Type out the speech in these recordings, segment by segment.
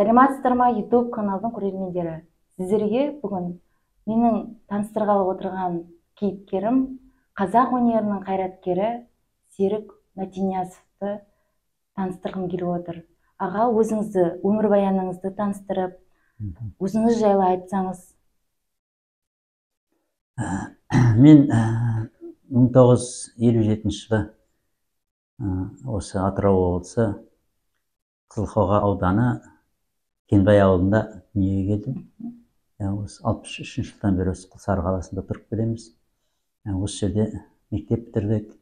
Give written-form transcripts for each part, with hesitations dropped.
Сәлеметсіздер ма, YouTube каналдың көрермендері. Сіздерге бүгін менің таныстырғалы отырған кейіпкерім қазақ өнерінің қайраткері Серік Мәтениязовты таныстырғым келіп отыр. Аға, өзіңізді, өмірбаяныңызды таныстырып, өзіңіз жайлы айтсаңыз. Мен 1957 жылы осы Атырау облысы Қызылқоға ауданы Кенбай ауылында дүниеге келдім. Осы 63 жылдан бері осы Құлсары қаласында тұрып келеміз. Осы жерде мектеп бітірдік,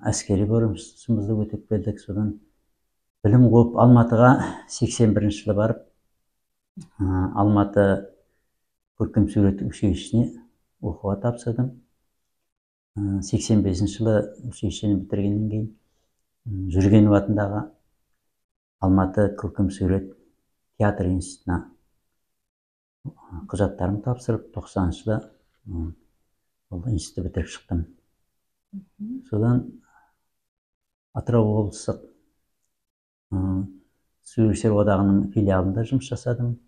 әскери борышымызды өтеп келдік. Содан білім қуып Алматыға 81 жылы барып, Алматы көркем сурет училищесіне оқуға тапсырдым. 85 жылы училищені бітіргеннен кейін Жүргенов атындағы Алматы көркем сурет театр институтына құжаттарымды тапсырып, 90 жылы ол институтты бітіріп шықтым. Содан Атырау облыстық суретшілер одағының филиалында жұмыс жасадым.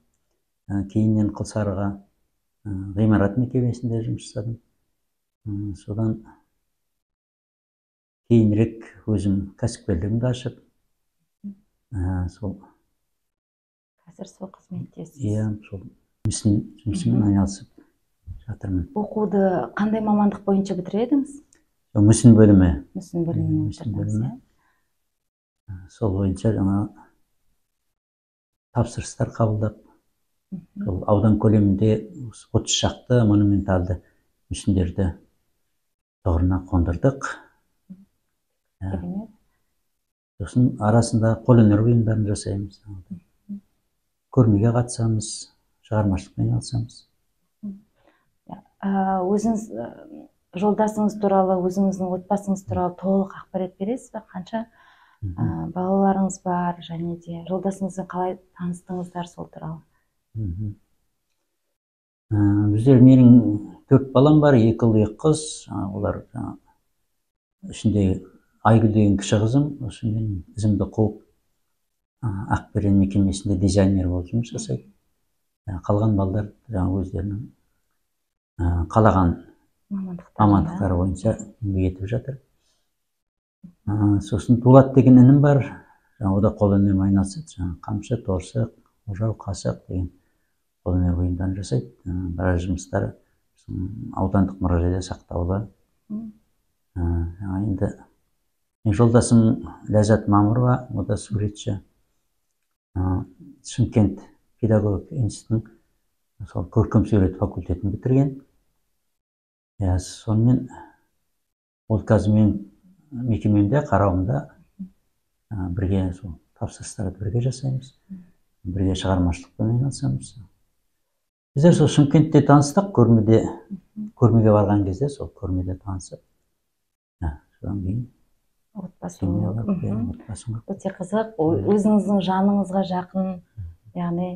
Кейіннен Құлсарыға ғимарат мекемесінде жұмыс жасадым. Содан кейінірек өзім кәсіпкерлігімді ашып, сол қазір сол қызметтесіз. Иә, сол мүсін жұмысымен айналысып жатырмын. Оқуды қандай мамандық бойынша бітірдіңіз? Мүсін бөлімі. Мүсін бөлімін Мүсін бітірдіңіз, бөлімі. Иә? Сол бойынша жаңа тапсырыстар қабылдап, сол аудан көлемінде 30 шақты монументалды мүсіндерді тұғырына қондырдық. Керемет. Сосын арасында қолөнер бұйымдарын жасаймыз. Көрмеге қатысамыз, шығармашылықпен айналысамыз. Өзіңіз жолдасыңыз туралы, өзіңіздің отбасыңыз туралы толық ақпарат бересіз бе? Қанша балаларыңыз бар және де жолдасыңызбен қалай таныстыңыздар, сол туралы? Біздер, менің 4 балам бар, 2 ұл, 2 қыз. Олар ішінде Айгүл деген кіші қызым, осы менің ізімді қуып, Ақберен мекемесінде дизайнер болып жұмыс жасайды. Қалған балдар жаңа өздерінің қалаған мамандықтары бойынша еңбек етіп жатыр. Сосын Дулат деген інім бар, жаңа о да қолөнермен айналысады, жаңа қамшы, торсық, ожау, қасық деген қолөнер бұйымдарын жасайды. Біраз жұмыстары аудандық мұражайда сақтаулы. Жаңа енді менің жолдасым Ләззат Мамырова, о да суретші. Шымкент педагогика институтының сол көркем сурет факультетін бітірген. Сонымен ол қазір менің мекемемде, қарауымда, бірге сол тапсырыстарды бірге жасаймыз, бірге шығармашылықпен айналысамыз. Біздер сол Шымкентте таныстық, көрмеге барған кезде сол көрмеде танысып, содан кейін отбасы семья болып. құрып, иә, отбасын құрып. Өте қызық. Өзіңіздің жаныңызға жақын, яғни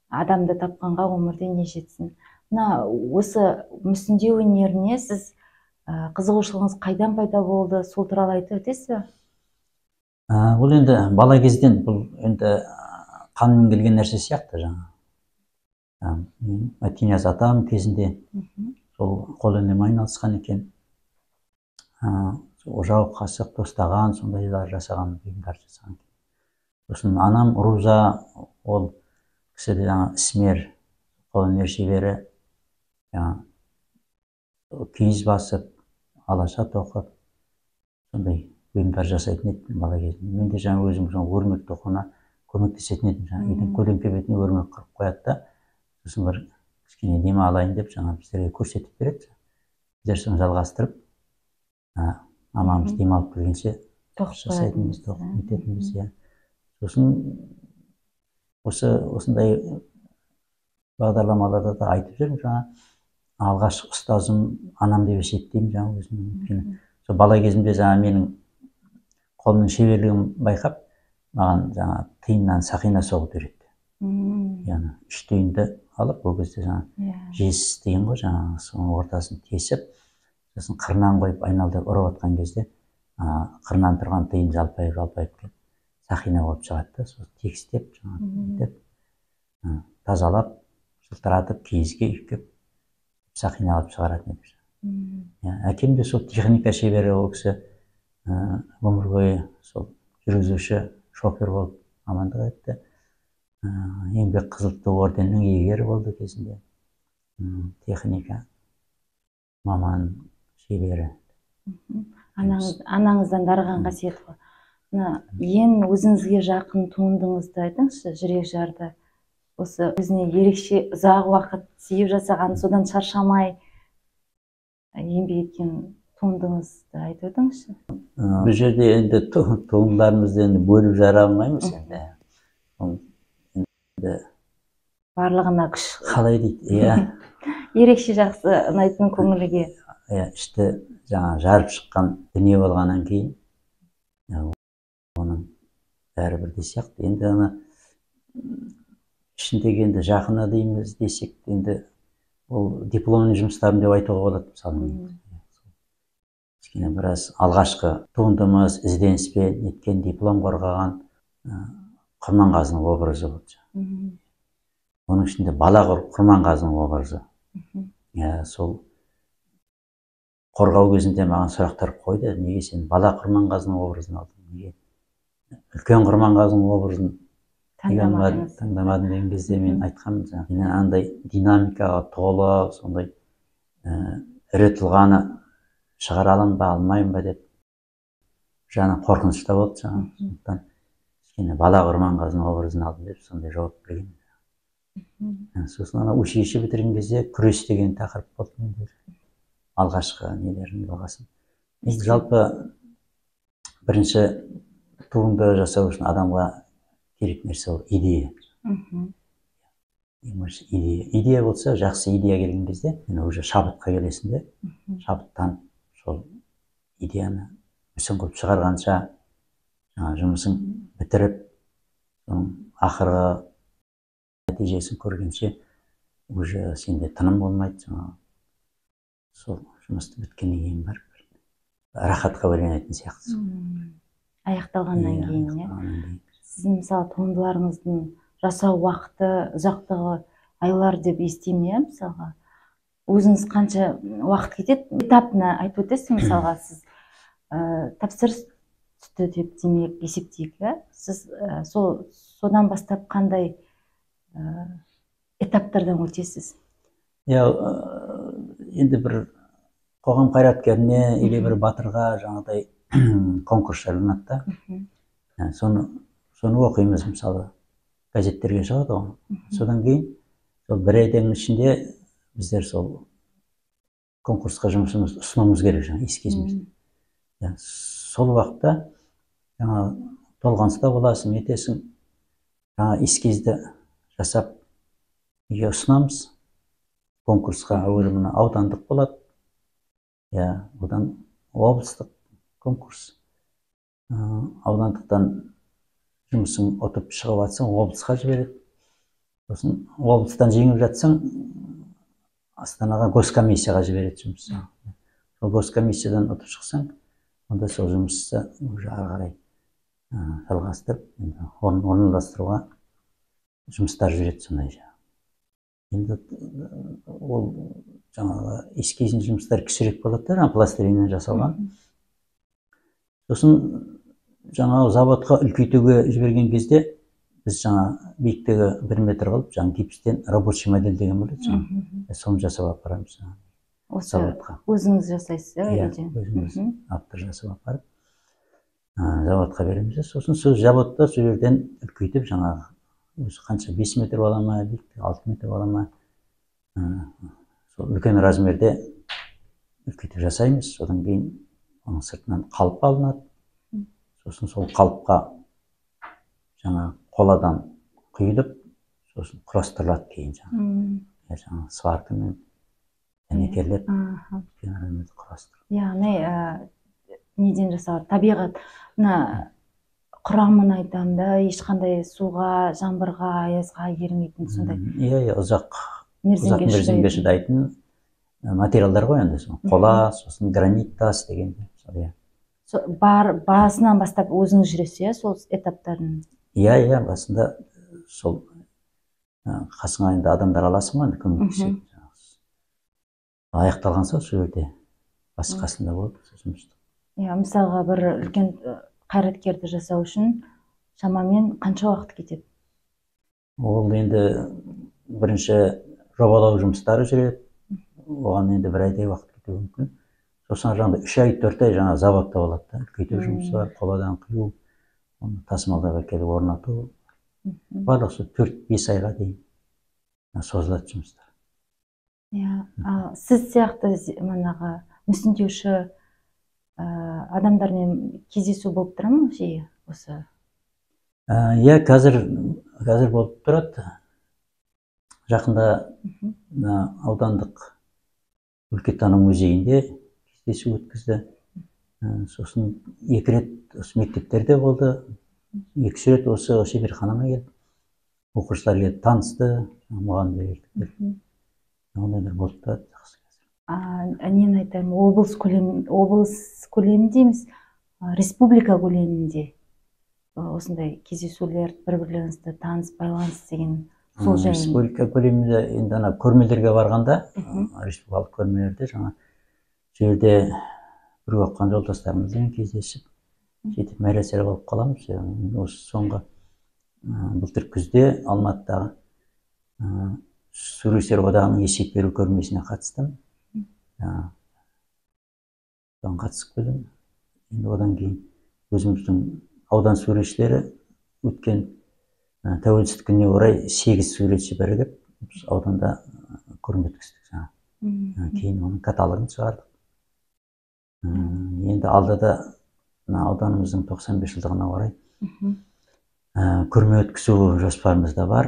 адамды тапқанға өмірде не жетсін. Мына осы мүсіндеу өнеріне сіз қызығушылығыңыз қайдан пайда болды, сол туралы айтып өтесіз бе? Ол енді бала кезден, бұл енді қанмен келген нәрсе сияқты жаңа. Менің Мәтенияз атам кезінде сол қолөнермен айналысқан екен. Ожау, қасық, тостаған, сондайлар жасаған, бұйымдар жасаған. Сосын анам Руза, ол кісі де жаңа ісмер, қолөнер шебері, жаңа киіз басып, алаша тоқып, сондай бұйымдар жасайтын еді бала кезімде. Мен де жаңа өзім жаңа өрмек тоқуына көмектесетін едім. Жаңа үйдің көлеңке бетіне өрмек қырып қояды да, сосын бір кішкене демалайын деп жаңа біздерге көрсетіп береді. Біздер соны жалғастырып, мамамыз демалып келгенше тоқып жасайтынбыз, қоятынбыз, тоқып ә? нететінбіз, иә. Сосын осындай бағдарламаларда да айтып жүрмін, жаңа алғашқы ұстазым анам деп есептеймін жаңа өзімнің. Өйткені сол бала кезімде жаңа менің қолымның шеберлігін байқап, маған жаңа тиыннан сақина соғуды үйретті. Яғни 3 тиынды алып, ол кезде жаңа жез тиын ғой, жаңа соның ортасын тесіп, сосын қырынан қойып айналдырып ұрып атқан кезде, қырынан тұрған тиын жалпайып жалпайып келіп сақина болып шығады да, сол тегістеп, жаңағы тазалап, жылтыратып, киізге үйкеп сақина алып шығаратын еді. Әкем де сол техника шебері, ол кісі өмір бойы сол жүргізуші, шофер болып амандық етті. Еңбек Қызыл Ту орденінің иегері болды кезінде. Техника маман, шебері. Анаңыздан дарыған қасиет қой. Мына ең өзіңізге жақын туындыңызды айтыңызшы, жүрек жарды. Осы өзіне ерекше ұзақ уақыт сүйіп жасаған, содан шаршамай еңбек еткен туындыңызды айтып өтіңізші. Бұл жерде енді туындыларымызды енді бөліп жара алмаймыз енді. Енді барлығына күш қалай дейді, иә. Ерекше жақсы ұнайтын көңілге. Иә, ішті жаңа жарып шыққан дүние болғаннан кейін оның бәрі бірдей сияқты. Енді ана ішіндегі енді жақыны дейміз десек, енді ол дипломный жұмыстарым деп айтуға болады мысалы. Кішкене біраз алғашқы туындымыз ізденіспен неткен диплом қорғаған Құрманғазының образы болды. Оның ішінде бала Құрманғазының образы. Сол қорғау кезінде маған сұрақтар қойды. Неге сен бала Құрманғазының образын алдың? Неге үлкен Құрманғазының образын таңдамадың деген кезде мен айтқанмын, мен андай динамикаға толы сондай ірі тұлғаны шығара аламын ба, алмаймын ба деп жаңа қорқынышта болды жаңа. Сондықтан кішкене бала Құрманғазының образын алдым деп сондай жауап берген. Сосын ана училище бітірген кезде күрес деген тақырып болды менде. Алғашқы нелердің бағасын. Жалпы бірінші туынды жасау үшін адамға керек нәрсе ол идея. Идея. Идея болса, жақсы идея келген кезде сен уже шабытқа келесің де, шабыттан сол идеяны мүсін қылып шығарғанша жұмысын бітіріп, соның ақырғы нәтижесін көргенше уже сенде тыным болмайды. Жаңағы сол жұмысты біткеннен кейін барып рахатқа бөленетін сияқтысың. Аяқталғаннан кейін, иә. Сіздің мысалы туындыларыңыздың жасау уақыты, ұзақтығы айлар деп естимін, иә, мысалға. Өзіңіз қанша уақыт кетеді? Этапына айтып өтесіз, мысалға сіз тапсырыс түсті деп демек есептейік, иә? Сіз содан бастап қандай этаптардан өтесіз? Иә, енді бір қоғам қайраткеріне или бір батырға жаңағыдай конкурс жарияланады да. Соны оқимыз, мысалы, газеттерге шығады ғой. Содан кейін сол бір айдың ішінде біздер сол конкурсқа жұмысымызды ұсынуымыз керек, жаңа эскизімізді. Сол уақытта жаңа толғаныста боласың, нетесің, жаңа эскизді жасап үйге ұсынамыз. Конкурсқа әуелі мына аудандық болады, иә, одан облыстық конкурс. Аудандықтан жұмысың ұтып шығып жатсаң, облысқа жібереді. Сосын облыстан жеңіп жатсаң, Астанаға госкомиссияға жібереді жұмысты. Сол госкомиссиядан ұтып шықсаң, онда сол жұмысты уже ары қарай жалғастырып, орналастыруға жұмыстар жүреді сондай. Енді ол жаңағы эскизный жұмыстар кішірек болады да, жаңағы пластилиннен жасалған. Сосын жаңағы заводқа үлкейтуге жіберген кезде біз жаңа биіктігі 1 метр қылып, жаңа гипстен рабочий модель деген болады, жаңа соны жасап апарамыз заводқа. Өзіңіз жасайсыз, иә? Өзіміз автор жасап апарып заводқа береміз. Сосын сол заводта сол жерден үлкейтіп, жаңағы өзі қанша 5 метр бола ма, биіктігі 6 метр бола ма, сол үлкен размерде үлкейтіп жасаймыз. Содан кейін оның сыртынан қалып алынады. Сосын сол қалыпқа жаңа қоладан құйылып, сосын құрастырылады кейін жаңа сваркамен дәнекерлеп құрастырып. Яғни неден жасалады? Табиғат мына құрамын айтамын да, ешқандай суға, жаңбырға, аязға ерімейтін сондай. Иә, ұзақ мерзімге шыдайтын материалдар ғой енді. Қола, сосын гранит тас деген, мысалы, иә. Бар басынан бастап өзіңіз жүресіз, иә, сол этаптарын? Иә, басында сол қасыңа енді адамдар аласың ғой, енді көмектеседі. Аяқталған соң сол жерде бас қасында болып жұмыс. Иә, мысалға бір үлкен қайраткерді жасау үшін шамамен қанша уақыт кетеді? Ол енді бірінші жобалау жұмыстары жүреді. Оған енді бір айдай уақыт кетуі мүмкін. Сосын жаңағыдай 3 ай, 4 ай жаңа заводта болады да, үлкейту жұмысы бар, қоладан құю, оны тасымалдап әкеліп орнату. Барлық сол 4-5 айға дейін созылады жұмыстар. Иә, сіз сияқты манағы мүсіндеуші адамдармен кездесу болып тұра ма жиі осы? Иә, қазір болып тұрады. Жақында аудандық өлкетану музейінде кездесу өткізді. Сосын 2 рет осы мектептерде болды. 2 рет осы шеберханама келді. Оқушылар келіп танысты, мұғалімдер келді. Ондайлар болды да, жақсы. Нені айтайын, облыс көлемінде емес, республика көлемінде осындай кездесулер, бір-бірлеріңізді таныс, байланыс деген сол жайын. Республика көлемінде енді ана көрмелерге барғанда, республикалық көрмелерде жаңа жерде бірге оқыған жолдастарымызбен кездесіп, сөйтіп мәре-сәре болып қаламыз. Осы соңғы былтыр күзде Алматыдағы суретшілер одағының есеп беру көрмесіне қатыстым. Соған қатысып келдім. Енді одан кейін өзіміздің аудан суретшілері өткен тәуелсіздік күніне орай 8 суретші бірігіп ауданда көрме өткіздік жаңа. Кейін оның каталогын шығардық. Енді алдыда мына ауданымыздың 95 жылдығына орай көрме өткізу жоспарымызда бар.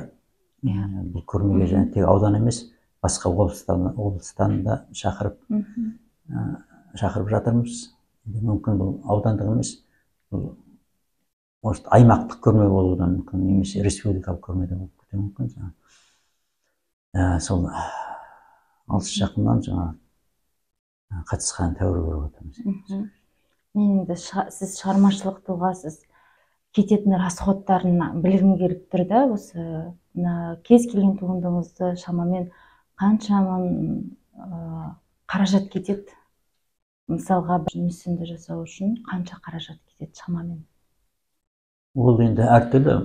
Бұл көрмеге және тек аудан емес, басқа облыстан да шақырып жатырмыз. Мүмкін бұл аудандық емес, бұл может аймақтық көрме болуы да мүмкін, немесе республикалық көрме де болып кетуі мүмкін. Сол алыс жақыннан жаңа қатысқан тәуір көріп отырмыз. Мен енді сіз шығармашылық тұлғасыз, кететін расходтарын білгім келіп тұр да, осы мына кез келген туындыңызды шамамен қанша мың қаражат кетеді? Мысалға бір мүсінді жасау үшін қанша қаражат кетеді шамамен? Ол енді әртүрлі.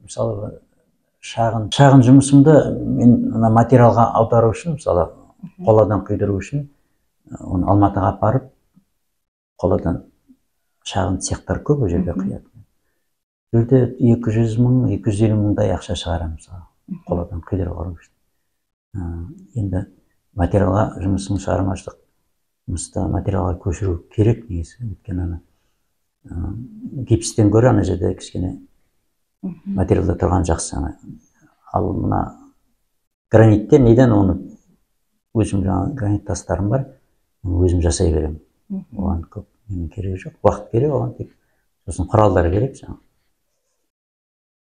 Мысалы, шағын жұмысымды мен мына материалға аудару үшін, мысалы, қоладан құйдыру үшін, оны Алматыға апарып, қоладан шағын цехтар көп, ол жерде құяды. Бұл жерде 200 мың, 250 мыңдай ақша шығарамын, мысалы, қоладан құйдырып алу үшін. Енді материалға жұмысың шығармашылық жұмысты материалға көшіру керек негізі, өйткені ана гипстен гөрі ана жерде кішкене материалда тұрған жақсы. Ал мына гранитте неден оны өзім жаңа гранит тастарым бар, өзім жасай беремін. Оған көп менің керегі жоқ, уақыт керек оған тек. Сосын құралдар керек, жаңа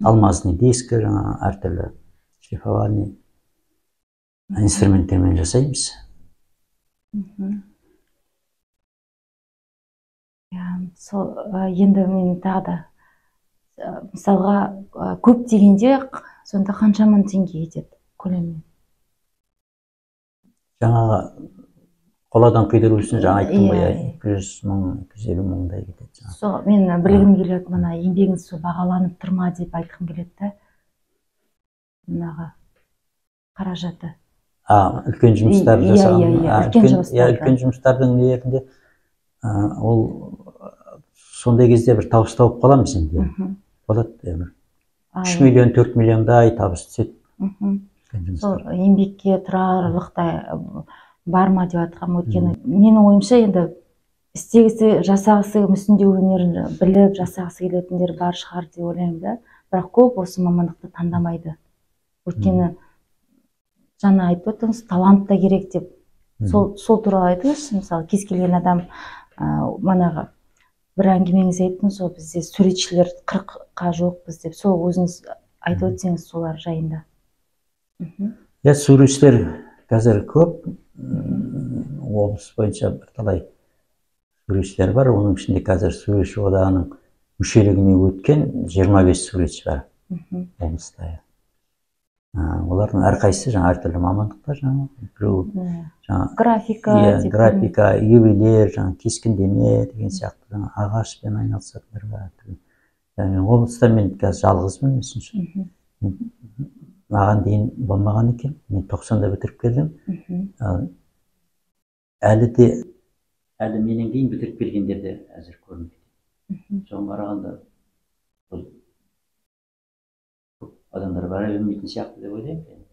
алмазный дискі, жаңа әртүрлі шлифовальный инструменттермен жасаймыз. Сол енді мен тағы да мысалға көп дегенде сонда қанша мың теңге кетеді көлеммен? Жаңағы қоладан құйдыру үшін жаңа айттым ғой, 200 мың, 250 мыңдай кетеді. Сол мен білгім келеді, мына еңбегіңіз сол бағаланып тұр ма деп айтқым келеді да, мынаға қаражаты. Үлкен жұмыстар жасаған. Үлкен жұмыстардың нелерінде ол сондай кезде бір табыс тауып қаламыз енді. Болады бір 3 миллион, 4 миллиондай табыс түседі. Сол еңбекке тұрарлықтай бар ма деп жатқанмын, өйткені менің ойымша енді істегісі, жасағысы, мүсіндеу өнерін біліп жасағысы келетіндер бар шығар деп ойлаймын да, бірақ көп осы мамандықты таңдамайды. Өйткені жаңа айтып өттіңіз, талант та керек деп. Сол туралы айтыңызшы, мысалы кез келген адам манағы бір әңгімеңізде айттыңыз ғой, бізде суретшілер 40-қа жоқпыз деп, сол өзіңіз айтып өтсеңіз солар жайында. Иә, суретшілер қазір көп, облыс бойынша бірталай Суретшілер бар, оның ішінде қазір суретші одағының мүшелігіне өткен 25 суретші бар облыста. Олардың әрқайсысы жаңа әртүрлі мамандықта, жаңа біреу жаңа графика, графика, ювелир, жаңа кескіндеме деген сияқты, жаңа ағашпен айналысатындар бар. Яғни облыста мен қазір жалғызбын, мүсінші. Маған дейін болмаған екен. Мен 90-да бітіріп келдім. Әлі де әлі менен кейін бітіріп келгендер де әзір көрінбейді. Соған қарағанда бұл көп адамдар бара бермейтін сияқты деп ойлаймын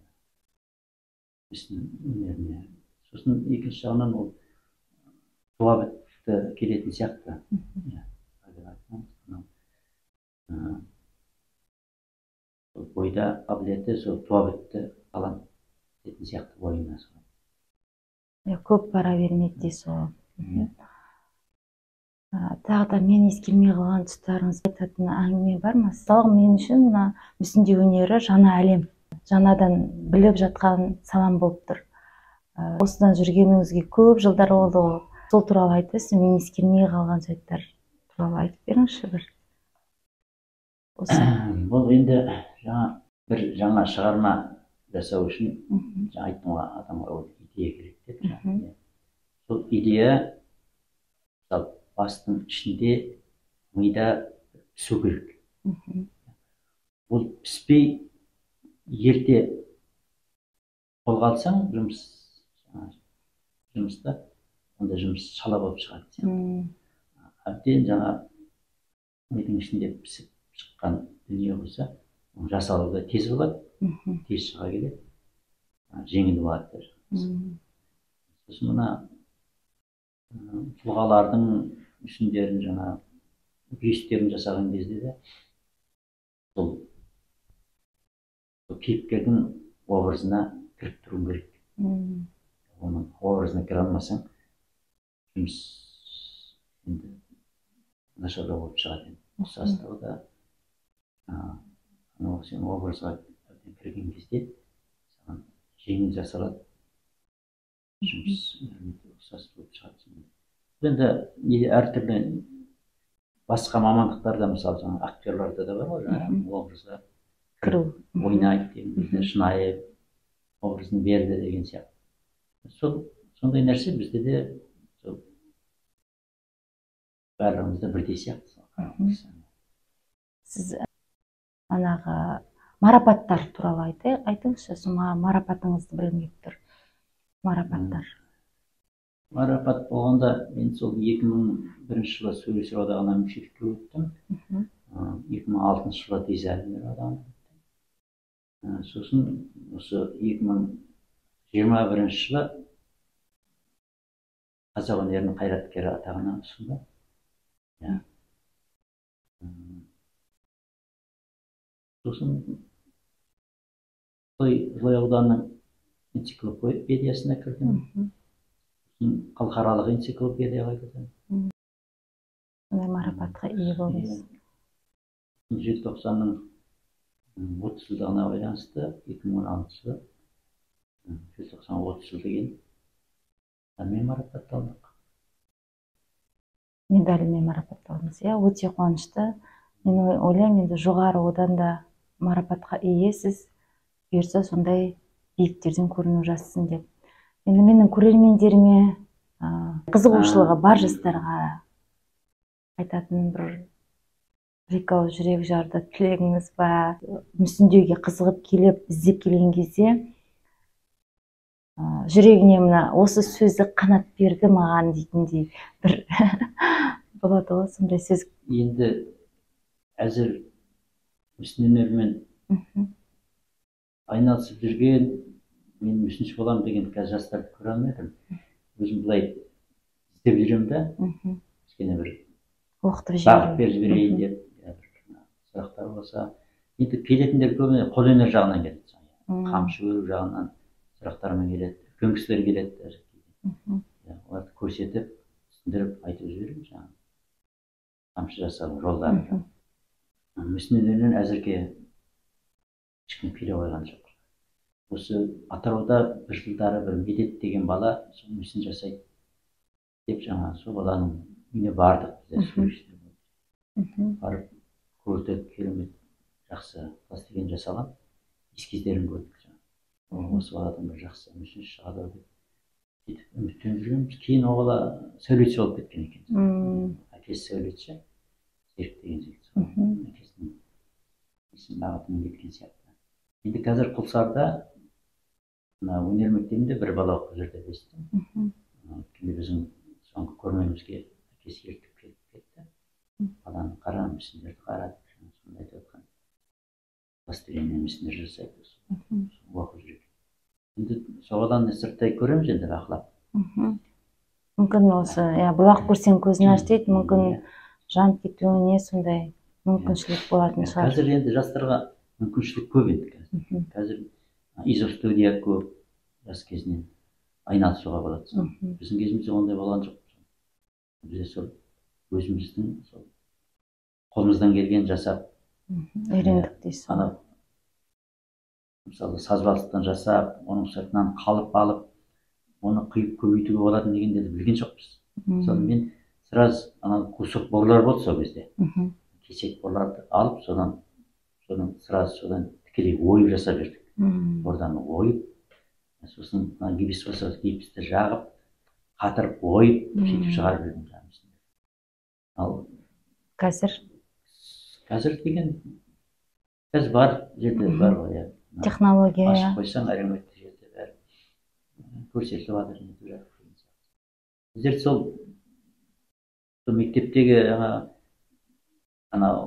мүсін өнеріне. Сосын екінші жағынан ол туа бітті келетін сияқты. Сол бойда қабілеті, сол туа бітті талант дейтін сияқты бойына. Көп бара бермейді дейсіз ғой. Тағы да мен ескермей қалған тұстарыңыз айтатын әңгіме бар ма? Мысалы, мен үшін мына мүсіндеу өнері жаңа әлем, жаңадан біліп жатқан салам болып тұр. Осыдан жүргеніңізге көп жылдар болды ғой. Сол туралы айтасыз, мен ескермей қалған жайттар туралы айтып беріңізші бір. Осы. Бұл енді жаңа бір жаңа шығарма жасау үшін жаңа айттым ғой, адамға ол идея керек деп. Сол идея мысалы бастың ішінде, мида пісу керек. Ол піспей ерте қолға алсаң жұмыста, онда жұмыс шала болып шығады. Әбден жаңа мидың ішінде пісіп шыққан дүние болса, жасалу да тез болады, тез шыға келеді, жеңіл болады. Сосын мына тұлғалардың мүсіндерін, жаңа бюсттерін жасаған кезде де сол кейіпкердің образына кіріп тұруың керек. Оның образына кіре алмасаң, жұмыс енді нашарлау болып шығады. Ұқсастығы да анау сен образға кірген кезде саған жеңіл жасалады, жұмыс ұқсас болып шығады. Енді әртүрлі басқа мамандықтарда, мысалы жаңа актерларда да бар ғой, жаңа образға кіру, ойнайды деген, шынайы образын берді деген сияқты. Сол сондай нәрсе бізде де сол барлығымызда бірдей сияқты. Сіз анағы марапаттар туралы айтыңызшы, сол марапатыңызды білгім келіп тұр. Марапаттар. Марапат болғанда мен сол 2001 жылы суретшілер одағына мүшелікке өттім. 2006 жылы дизайнер одағына өттім. Сосын осы 2021 жылы қазақ өнерінің қайраткері атағына ұсынды. Сосын Жылой ауданының энциклопедиясына кірдім. Халықаралық энциклопедияға кірдім. Сондай марапатқа ие болдыңыз. Желтоқсанның 30 жылдығына байланысты 2016 жылы желтоқсан 30 жыл деген медальмен марапатталдық. Медальмен марапатталдыңыз, иә, өте қуанышты. Мен ойлаймын, енді жоғары одан да марапатқа иесіз, бұйырса сондай биіктерден көріну жазсын деп. Енді менің көрермендеріме, қызығушылығы бар жастарға айтатын бір екі ауыз жүрек жарды тілегіңіз ба? Мүсіндеуге қызығып келіп, іздеп келген кезде жүрегіне мына осы сөзі қанат берді маған дейтіндей бір болады ғой сондай сөз. Енді әзір мүсін өнерімен айналысып жүрген, мен мүсінші боламын деген қазір жастарды көре алмай отырмын. Өзім былай іздеп жүремін да, кішкене бір оқытып бағыт беріп жіберейін деп сұрақтар болса. Енді келетіндер көбіне қолөнер жағынан келеді, қамшы өру жағынан сұрақтармен келеді, үлкен кісілер келеді даже. Оларды көрсетіп, түсіндіріп айтып жіберемін жаңағы қамшы жасау жолдарын. Мүсін өнерінен әзірге ешкім келе қойған жоқ. Осы Атырауда бір жылдары бір Медет деген бала сол мүсін жасайды деп жаңа сол баланың Үйіне бардық біздер, суретшілер. Барып көрдік, керемет жақсы пластилин жасалған эскиздерін көрдік. Осы баладан бір жақсы мүсін шығады ау деп сөйтіп үміттеніп жүргенбіз. Кейін ол бала сәулетші болып кеткен екен. Әкесі сәулетші, Серік деген жігіт. Әкесінің несін, бағытымен кеткен сияқты. Енді қазір Құлсарыда, мына өнер мектебінде бір бала оқып жүр деп естідім. Өткенде біздің соңғы көрмемізге әкесі ертіп келіп кетті. Баланы қара, мүсіндерді қара деп, сонда айтып жатқан, пластилиннен мүсіндер жасайды, оқып жүр екен. Енді сол баланы сырттай көреміз енді, бақылап. Мүмкін осы, иә, бұлақ көрсең, көзің аш дейді, мүмкін, жанып кетуіне сондай мүмкіншілік болатын шығар. Қазір енді жастарға мүмкіншілік көп енді қазір. Қазір изостудия көп, жас кезінен айналысуға болады. Біздің кезімізде ондай болған жоқ. Бізде сол өзіміздің сол қолымыздан келген жасап үйрендік дейсіз ғой. Анау, мысалы, сазбалшықтан жасап, оның сыртынан қалып алып, оны құйып көбейтуге болатын дегендерді білген жоқпыз. Мысалы, мен сразу анау кусок борлар болды сол кезде, кесек борларды алып, содан сразу содан тікелей ойып жасап жібердік. Бордан ойып, сосын мына гипс болса, гипсті жағып, қатырып, ойып, сөйтіп шығарып жүрдім жаңағы. Ал Қазір? Қазір деген, қазір бар жерде бар ғой, иә. Технология, Ашып қойсаң, әлеуметтік желіде бәрі көрсетіліп жатыр, нетіп жатыр деген сияқты. Біздер сол мектептегі жаңа анау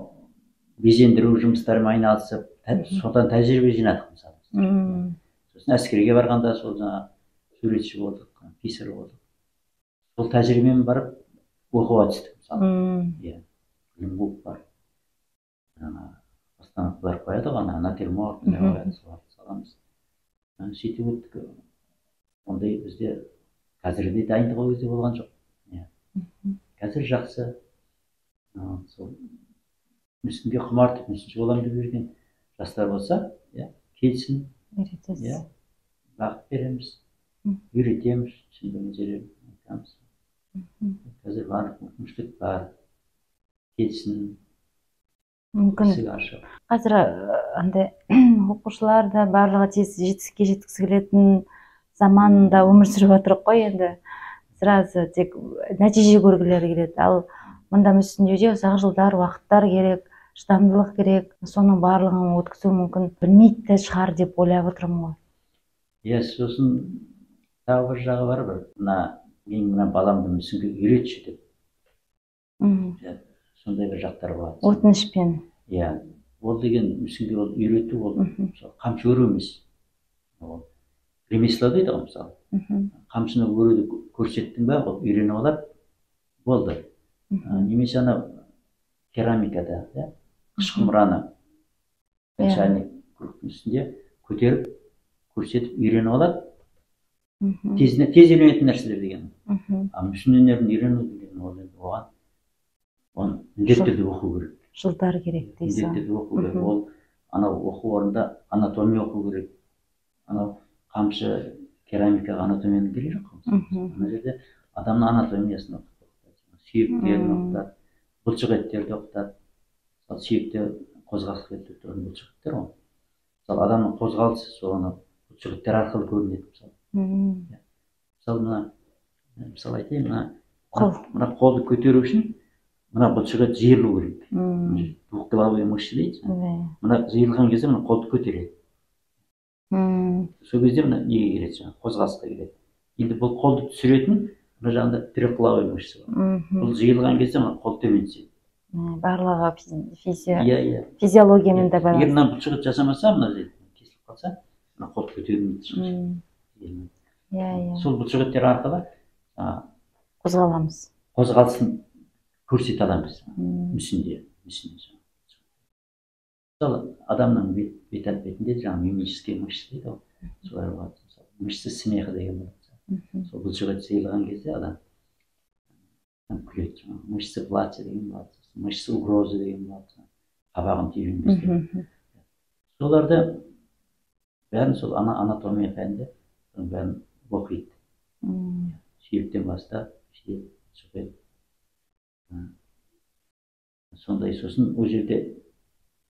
безендіру жұмыстарымен айналысып, содан тәжірибе жинадық, мысалы. Сосын әскерге барғанда сол жаңа суретші болдық, писарь болдық. Сол тәжірибемен барып оқуға түстік, мысалы. Иә, білім қуып барып, жаңа постановкалар қояды ғой, ана натюрморт қояды, соларды саламыз. Сөйтіп өттік. Ондай бізде қазіргідей дайындық ол кезде болған жоқ, иә. Қазір жақсы. Сол мүсінге құмартып, мүсінші боламын деп жүрген жастар болса, иә, келсін. Үйретесіз. Иә, бағыт береміз, үйретеміз, түсінбеген жерлерін айтамыз. Қазір барлық мүмкіншілік бар, келсін. Мүмкін. Есік ашық. Қазір андай оқушылар да барлығы тез жетістікке жеткісі келетін заманда өмір сүріп жатырмық қой енді. Сразу тек нәтиже көргілері келеді. Ал мында мүсіндеуде ұзақ жылдар, уақыттар керек, шыдамдылық керек. Соның барлығын өткізу мүмкін білмейді де шығар деп ойлап отырмын ғой. Иә, сосын тағы бір жағы бар, бір мына менің мына баламды мүсінге үйретші деп. Иә, сондай бір жақтар болады. Өтінішпен. Иә, ол деген мүсінге ол үйрету, ол мысалы, қамшы өру емес, ол ремесло дейді ғой, мысалы. Қамшыны өруді көрсеттің ба, ол үйреніп алады, болды. Немесе анау керамикада, иә, қыш құмыраны начальник кругтың үстінде көтеріп көрсетіп үйреніп алады. Тез тез үйренетін нәрселер деген. А мүсін өнерін үйрену деген ол енді оған оны міндетті түрде оқу керек. Жылдар керек дейсіз Міндетті ғой. түрде оқу керек. Ол анау оқу орнында анатомия оқу керек. Анау қамшы, керамикаға анатомияның керегі жоқ қой. Ана жерде адамның анатомиясын оқытады, сүйектерін оқытады, бұлшық еттерді оқытады. Мысалы, сүйекте қозғалыс келтіріп тұрған бұлшық еттер ғой. Мысалы, адамның қозғалысы сол ана бұлшық еттер арқылы көрінеді, мысалы. Мысалы, мына, мысалы айтайын, мына Қол. мына қолды көтеру үшін мына бұлшық ет жиырылу керек. Двухглавые мышцы дейді. Мына жиырылған кезде мына қолды көтереді. Сол кезде мына неге келеді, жаңағы қозғалысқа келеді. Енді бұл қолды түсіретін мына жағында трехглавый мышца бар. Бұл жиырылған кезде мына қол төмен түседі. Барлығы Иә, иә. физиологиямен де Егер байланысты. мына бұлшық ет жасамаса, мына жер кесіліп қалса, мына қол көтерілмейді ешқашан. Иә, иә. Сол бұлшық еттер арқылы жаңағы Қозғаламыз. қозғалысын көрсете аламыз мүсінде жаңағы. Мысалы, адамның бет әлпетінде жаңағы мимический мышцы дейді ғой, солар болады. Мысалы, мышцы смеха деген болады. Сол бұлшық ет жиырылған кезде адам күледі. Жаңағы мышцы плача деген болады, мышцы угрозы деген болады, қабағын түйген кезде. Соларды бәрін сол ана анатомия пәнінде соның бәрін оқиды. Сүйектен бастап, сүйек, бұлшық ет. Сондай сосын ол жерде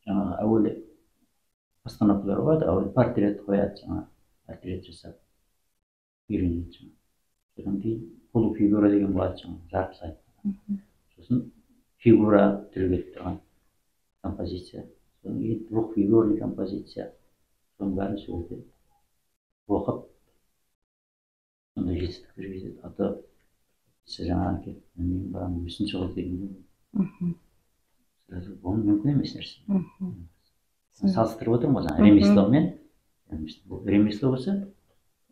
жаңағы әуелі постановкалар болады, әуелі портрет қояды, жаңағы портрет жасап үйренеді жаңағы. Содан кейін полуфигура деген болады, жаңағы жарты сайт. Сосын фигура түрге тұрған композиция, содан кейін двухфигурный композиция, соның бәрін сол жерде оқып, сондай жетістіктерге жетеді. А то жаңағы келіп, менің балам мүсінші қыл деген, сразу бұл мүмкін емес нәрсе. Салыстырып отырмын ғой жаңағы ремесло мен ремесло болса,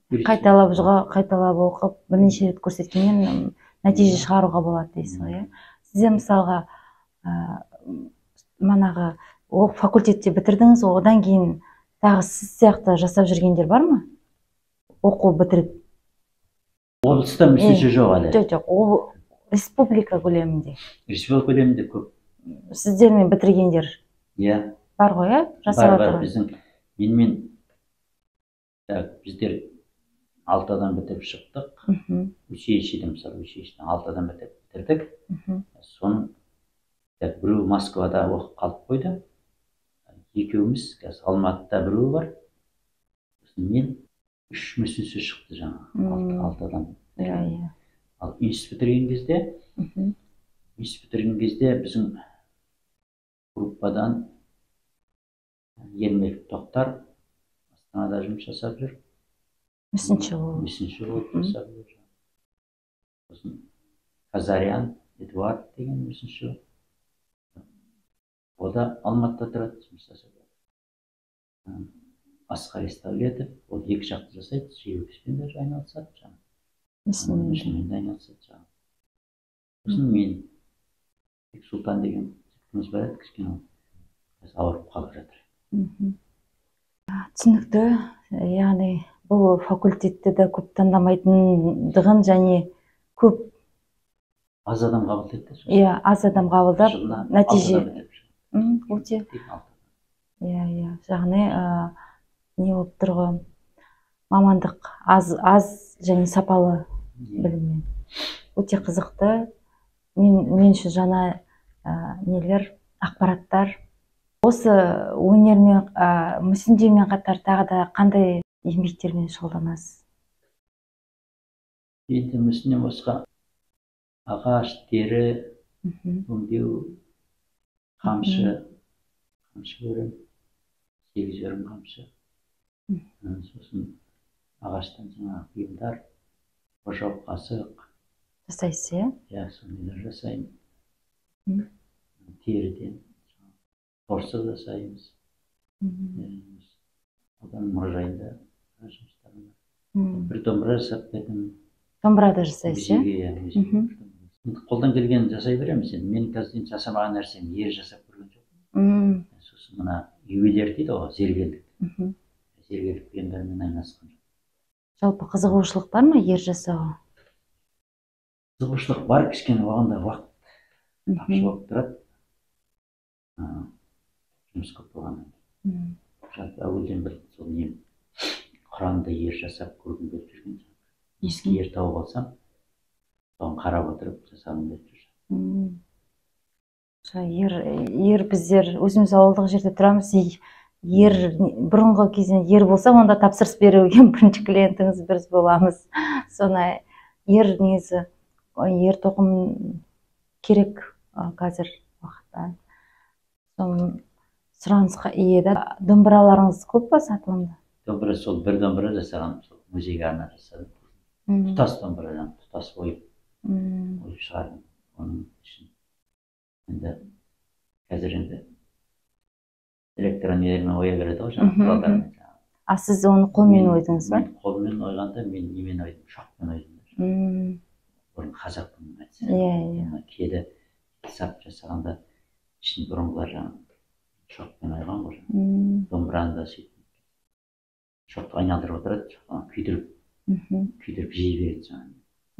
қайталап қайталап оқып, бірнеше рет көрсеткеннен нәтиже шығаруға болады дейсіз ғой, иә? Сізде мысалға манағы факультетте бітірдіңіз ғой, одан кейін тағы сіз сияқты жасап жүргендер бар ма, оқу бітіріп? Облыста мүсінші жоқ әлі. Жоқ, ол республика көлемінде. Республика көлемінде көп. Сіздермен бітіргендер иә бар ғой, иә, жасап бар, бар. Біздің менімен, так, біздер 6 адам бітіріп шықтық. Училищеде, мысалы, училищеден 6 адам бітіріп бітірдік. Соның, так, біреуі Москвада оқып қалып қойды, екеуміз қазір Алматыда, біреуі бар, сосын мен, 3 мүсінші шықты жаңағы 6 адам. Иә иә Ал институт бітірген кезде, институт бітірген кезде біздің группадан Ермек Тоқтар Астанада жұмыс жасап жүр. Мүсінші болып. Мүсінші болып жасап жүр. Сосын Казарян Эдуард деген мүсінші, о да Алматыда тұрады, жұмыс жасап жүр. Асқар Естәулетов, ол екі жақты жасайды, живописпен де айналысады, жаңағы мүсінмен де айналысады жаңағы. Сосын мен, Бексұлтан деген жігітіміз бар еді, кішкене ол қазір ауырып қалып жатыр. Түсінікті. Яғни бұл факультетті де көп таңдамайтындығын және көп аз адам қабылдайды да. Иә, аз адам қабылдап, нәтиже өте. Иә, иә, яғни не болып тұр ғой, мамандық аз, аз және сапалы біліммен. Өте қызықты. Мен үшін жаңа нелер, ақпараттар. Осы өнермен, мүсіндеумен қатар тағы да қандай еңбектермен шұғылданасыз? Енді мүсіннен басқа ағаш, тері өңдеу, қамшы, қамшы өрім, 8 өрім қамшы. Сосын ағаштан жаңағы бұйымдар, ожау, қасық жасайсыз, иә? Иә, сондайлар жасаймын. Теріден торсық жасаймыз. Одан мұражайында жұмыстарым бар. Бір домбыра жасап бердім. Домбыра да жасайсыз, иә? Иә. Қолдан келгенін жасай береміз енді. Мен қазір енді жасамаған нәрсем, ер жасап көрген жоқпын. Сосын мына ювелир дейді ғой, зергерлік. Зергерлік бұйымдармен айналысқан жоқпын. Жалпы қызығушылық бар ма ер жасауға? Қызығушылық бар, кішкене оған да уақыт тапшы болып тұрады. Жұмыс көп болғаннан кейін. Жалпы әуелден бір сол нем, Құранды ер жасап көргім келіп жүрген. Ескі ер тауып алсам, соған қарап отырып жасағым келіп жүр. Ер біздер өзіміз ауылдық жерде тұрамыз, ер бұрынғы кезде ер болса, онда тапсырыс беруге бірінші клиентіңіз біз боламыз. Соны ер негізі, ер тоқым керек қазір уақытта. Соны сұранысқа ие да. Домбыраларыңыз көп па сатылымда? Домбыра, сол бір домбыра жасағаным, сол музейге арнап жасадым. Тұтас домбырадан тұтас ойып, ойып шығардым оның ішін. Енді қазір енді электронермен оя береді ғой жаңағы құралдармен. А сіз оны қолмен ойдыңыз ба? Мен қолмен ойғанда, мен немен ойдым, шоқпен ойдым. Бұрын қазақтың әдісі. Иә, иә. Келі сап жасағанда ішін бұрынғылар жаңағы шоқпен ойған ғой. Домбыраны да сөйтіп шоқты айналдырып отырады, күйдіріп, күйдіріп жей береді жаңағы.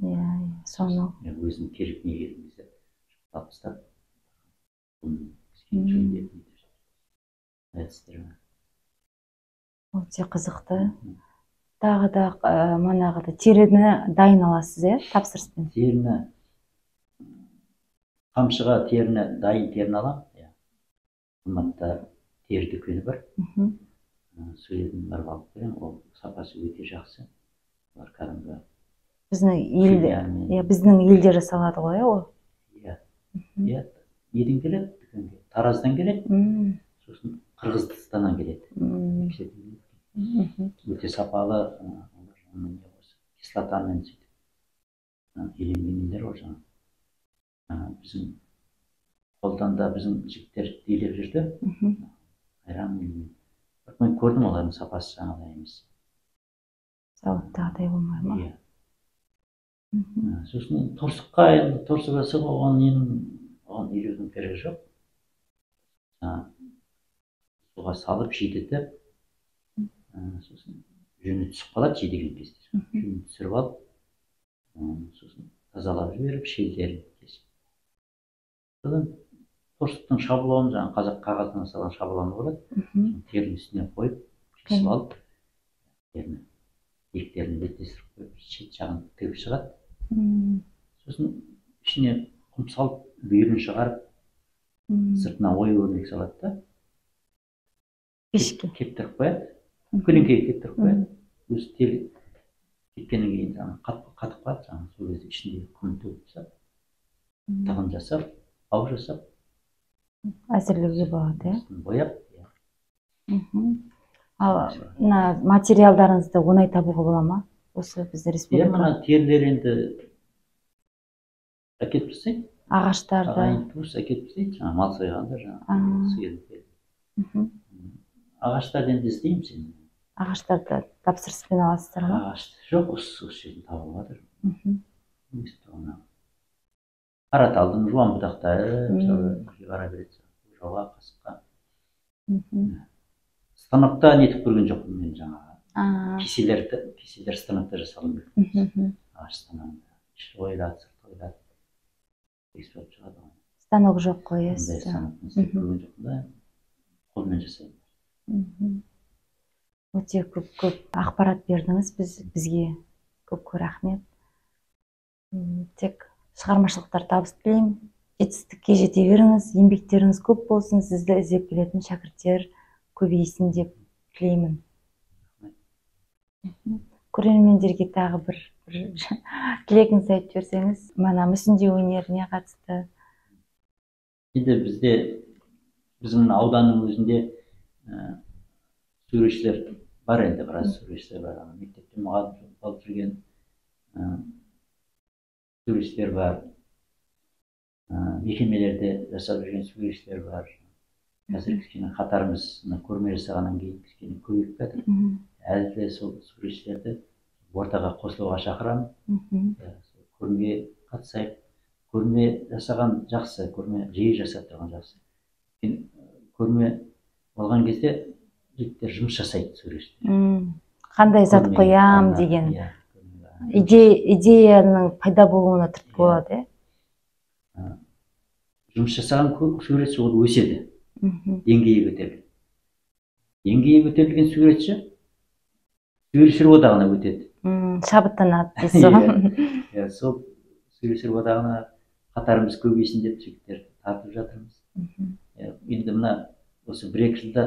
Иә, соны. Өзінің керек не керек кезде шоқты алып тастап, кішкене жөндеп әдістер бар. Өте қызықты. Тағы да манағыда теріні дайын аласыз, иә, тапсырыспен? Теріні Қамшыға теріні, дайын теріні аламын. Иә. Алматыда тері дүкені бар. Сол жерден барып алып келемін. Ол сапасы өте жақсы. Олар кәдімгі Біздің елде, иә, біздің елде жасалады ғой, иә, ол. Иә. Иә, неден келеді дүкенге? Тараздан келеді. Сосын Қырғызстаннан келеді. Өте сапалы, кислотамен сөйтіп иленген нелер ғой жаңағы. Біздің қолдан да біздің жігіттер илеп жүрді. Қайран. Бірақ мен көрдім, олардың сапасы жаңағыдай емес. Зауыттағыдай болмай ма? Иә. Сосын торсыққа, енді торсық жасауға оған ненің, оған илеудің керегі жоқ. Суға салып жидетіп, сосын жүні түсіп қалады жидіген кезде. Жүнін түсіріп алып, сосын тазалап жіберіп, шелдерін кесіп. Содан торсықтың шаблоны, жаңағы қазақ қағаздан жасалған шаблоны болады. Терінің үстіне қойып, кесіп алып, теріні иектерін беттестіріп қойып, шет жағын тігіп шығады. Сосын ішіне құм салып, бүйірін шығарып, сыртына ою өрнек салады да. Пешке кептіріп қояды. Көлеңкеге кептіріп қояды. Өзі тері кепкеннен кейін жаңағы қатып қалады, жаңағы сол кезде ішіндегі құмын төгіп тастап, тығын жасап, бау жасап әзірлеуге болады, иә? Бояп, иә. Ал мына материалдарыңызды оңай табуға бола ма? Осы біздің республика. Иә, мына терілер енді әкеліп тастайды. Ағаштарды. Ағайын туыс әкеліп тастайды, жаңағы мал сойғанда жаңағы сиыр. Ағаштарды енді іздейміз енді. Ағаштарды тапсырыспен аласыздар ма? Ағашты жоқ, осы жерден табылып жатыр. Қараталдың жуан бұтақтары, мысалы, бара береді жауға, қасыққа. Станокта нетіп көрген жоқпын мен жаңағы. Кеселер станокта жасалынды. Ағаш станогында. Іші ойылады, сырты ойылады. Тегіс болып шығады ғой. Станок жоқ қой, иә? Ондай станокпен істеп көрген жоқпын да, қолмен жасаймын. Өте көп ақпарат бердіңіз бізге. Көп рахмет. Тек шығармашылықтар табыс тілеймін. Жетістікке жете беріңіз, еңбектеріңіз көп болсын, сізді іздеп келетін шәкірттер көбейсін деп тілеймін. Көрермендерге тағы бір тілегіңізді айтып жіберсеңіз, мына мүсіндеу өнеріне қатысты. Енді бізде, біздің ауданның өзінде суретшілер бар енді, біраз суретшілер бар. Мектепте мұғалім болып жүрген суретшілер бар. Мекемелерде жасап жүрген суретшілер бар. Қазір кішкене қатарымыз көрме жасағаннан кейін кішкене көбейіп жатыр. Әлі де сол суретшілерді ортаға қосылуға шақырамын. Сол көрмеге қатысайық. Көрме жасаған жақсы, көрме жиі жасап тұрған жақсы. Көрме болған кезде жігіттер жұмыс жасайды, суретшілер. Қандай зат қоям деген идеяның пайда болуына түрткі болады, иә? Жұмыс жасаған суретші ол өседі. Деңгейі көтеріледі. Деңгейі көтерілген суретші суретшілер одағына өтеді. Шабыттанады дейсіз ғой. Иә, сол суретшілер одағына қатарымыз көбейсін деп жігіттерді тартып жатырмыз. Енді мына осы 1-2 жылда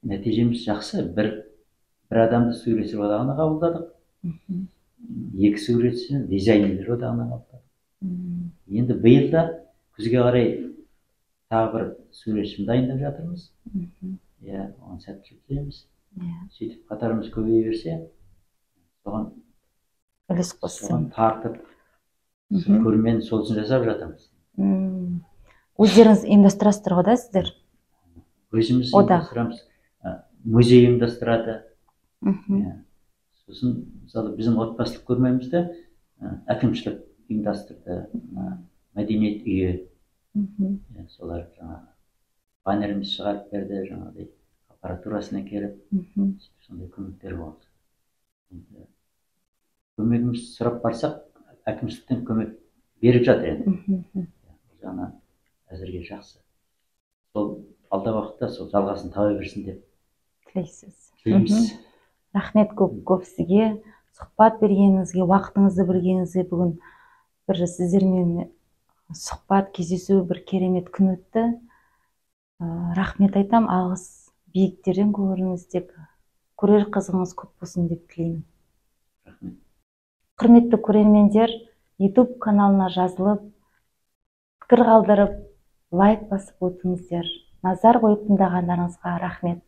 нәтижеміз жақсы. Бір адамды суретшілер одағына қабылдадық. 2 суретшіні дизайнерлер одағына қабылдадық. Енді биыл да күзге қарай тағы бір суретшіні дайындап жатырмыз. Иә, оған сәттілік тілейміз. Сөйтіп қатарымыз көбейе берсе, соған үлес қоссын. Тартып, көрмені сол үшін жасап жатырмыз. Өздеріңіз ұйымдастырасыздар ғой да сіздер? Өзіміз ұйымдастырамыз. Музей ұйымдастырады. Сосын, мысалы, біздің отбасылық көрмемізді әкімшілік ұйымдастырды, мәдениет үйі. Солар жаңағы баннеріміз шығарып берді, жаңағыдай аппаратурасын әкеліп, сондай көмектер болды. Енді көмегімізді сұрап барсақ, әкімшіліктен көмек беріп жатыр енді. Бұл жағынан әзірге жақсы. Сол алдағы уақытта сол жалғасын таба берсін деп тілейсіз. Тілейміз. Рахмет көп-көп сізге, сұхбат бергеніңізге, уақытыңызды бөлгеніңізге. Бүгін бір сіздермен Сұхбат, кездесу бір керемет күн өтті. Рахмет айтам, алғыс биіктерден көріңіз деп, көрер қызығыңыз көп болсын деп тілеймін. Рахмет. Құрметті көрермендер, YouTube каналына жазылып, пікір қалдырып, лайк басып өтіңіздер. Назар қойып тыңдағандарыңызға рахмет.